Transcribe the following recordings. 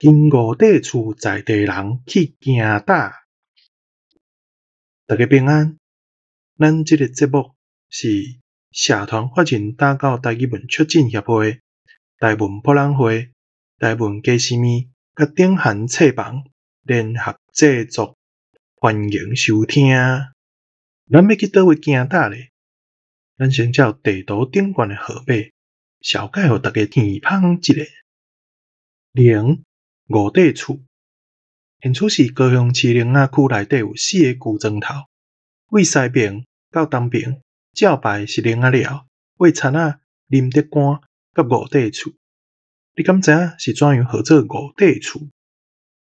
金五塊厝在地人去行搭。大家平安。咱這个節目是社團法人打狗台語文促進協會、台文博覽會、台文雞絲麵佮頂韓冊房聯合製作，歡迎收聽。咱欲去佗位行搭咧？咱先照地圖頂懸的號碼，紹介予大家耳芳一下。零五塊厝，現處是高雄市苓仔區內底有四个舊磚頭，對西爿到東爿，照排是苓仔寮、挖田仔、林德官佮五塊厝。你敢知影是怎樣號做五塊厝？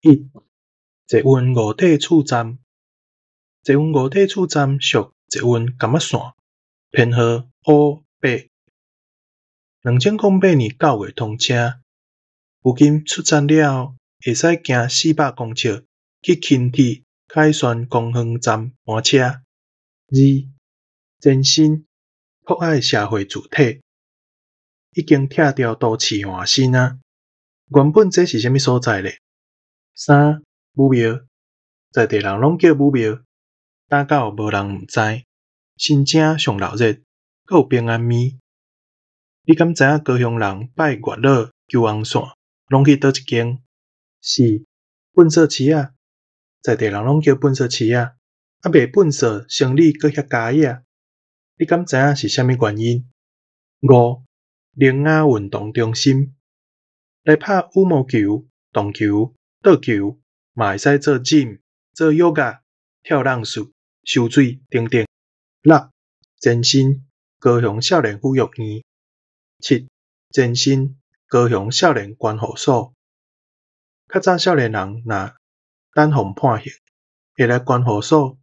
一、捷運五塊厝站，捷運五塊厝站屬捷運柑仔線，編號 O8。2008年9月通車，如今出站了後，會使行400公尺去輕鐵凱旋公園站換車。二、前身博愛社會住宅已經拆掉都市換新啊！原本這是啥物所在咧？三、武廟，在地人攏叫武廟，打狗無人毋知。新正上鬧熱，閣有平安暝。你敢知影高雄人拜月老求紅線，攏去佗一間？四、糞埽池仔，在地人攏叫糞埽池仔，啊賣糞埽生理閣遐交野，你敢知影是啥物原因？五、苓仔運動中心，來拍羽毛球、撞球、桌球，嘛會使做 gym、做 yoga、跳浪術、游水等等。六、前身高雄少年輔育院。七、前身高雄少年觀護所。較早少年人若等予判刑，會來觀護所，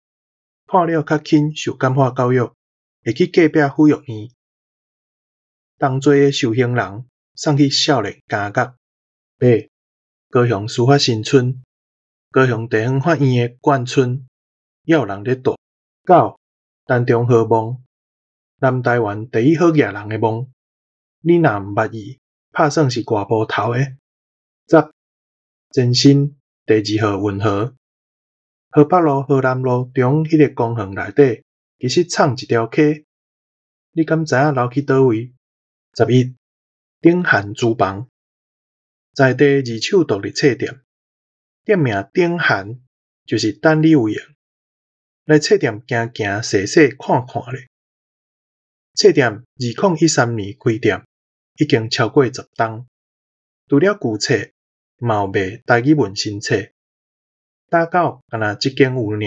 判了較輕受感化教育，會去隔壁輔育院。同罪的受刑人送去少年監獄。八、高雄司法新村，高雄地方法院的眷村，猶有人佇住。九、陳忠和墓，南台灣第一好額人的墓。你若毋捌伊，拍算是偌無頭的。十、前身第二號運河，河北路、河南路中彼个公園內底，其實藏一條溪。你敢知影流去佗位？11、頂韓廚房，在地二手獨立冊店，店名頂韓就是等你有閒來冊店行行踅踅看看咧。冊店2013年開店，已經超過10冬。除了舊冊，嘛有賣台語文新冊。打狗干焦這間有爾。